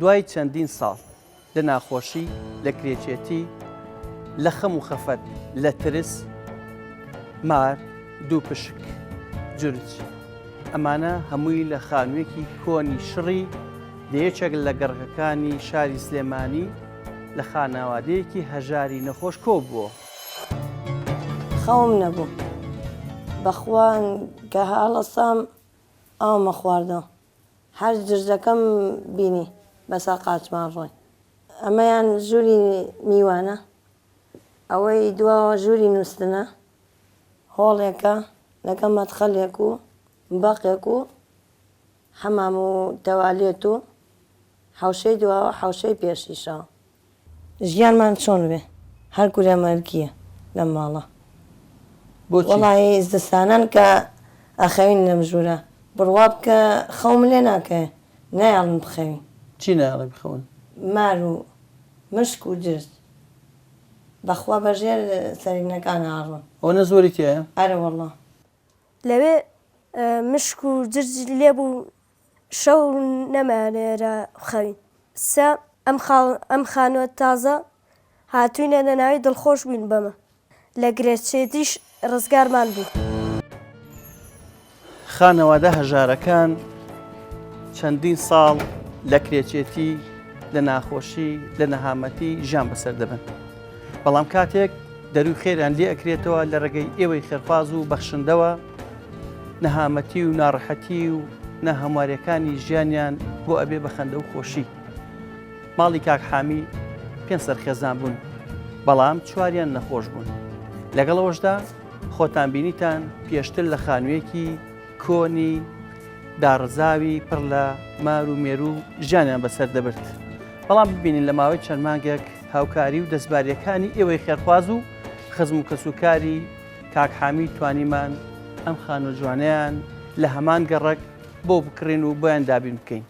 دوای چەندین ساڵ لە ناخۆشی، لە کرێچێتی، لە خەم و خەفەت، لە ترس، مار، دووپشک، جرج، ئەمانە هەمووی لە خانوویەکی کۆنی شڕی لە یەکێک لە گەڕەکەکانی شاری سلێمانی لە خانەوادەیەکی هەژاری نەخۆش کۆبووەوە. خەوم نەبوو بەخوا کە هەڵەسام ئاومە خواردەوە هەر جرجەکەم بینی بەسەر قاچمان ڕۆی. ئەمەیان ژووری میوانە، ئەوەی دواوە ژووری نووستنە، هۆڵێکە لەگەڵ مەدخەلێک و بەقێک و حەمام و تەوالێت و حەوشەی دواوە حەوشەی پێشیشە. ژیانمان چۆن بێ هەر کورە مەرگیە لەم ماڵە. بۆچی؟ وەڵاهی زستانان کە ئەخەوین لەم ژوورە بڕوا بکە خەوم لێ ناکەوێ نایەڵن بخەوین. چی نایەڵێ بخەون؟ مار و مشک و جرج. بەخوا بەژێر سەرینەکانا ئەڕۆن. ئەوەنە زۆری تیایە؟ ئەرەوەڵا. لەوێ مشک و جرج لێ بوو شەو نەمایە لێرە بخەوین. سە ئەم خاڵ ئەم خانووە تازە هاتووینە لە ناوی دڵخۆش بووین بەمە. لە گرێچێتیش ڕزگارمان بوو. خانەوادە هەژارەکان چەندین ساڵ لە کرێچێتی، لە ناخۆشی، لە نەهامەتی ژیان بەسەر دەبەن. بەڵام کاتێک دەروی خێریان لێ ئەکرێتەوە لە ڕێگەی ئێوەی خێرخواز و بەخشندەوە، نەهامەتی و ناڕەحەتی و ناهەمواریەکانی ژیانیان بۆ ئەبێ بە خەندە و خۆشی. ماڵی کاک حامی پێنج سەر خێزان بوون، بەڵام چواریان نەخۆش بوون. لەگەڵ ئەوەشدا خۆتان بینیتان پێشتر لە خانوویەکی کۆنی داڕزاوی پڕ لە مار و مێروو ژیانیان بەسەر دەبرد. بەڵام ببینین لە ماوەی چەند مانگێک هاوکاری و دەستباریەکانی ئێوەی خێرخواز و خزم و کەسوکاری کاک حامید توانیمان ئەم خانووە جوانەیان لە هەمان گەڕەک بۆ بکڕین و بۆیان دابین بکەین.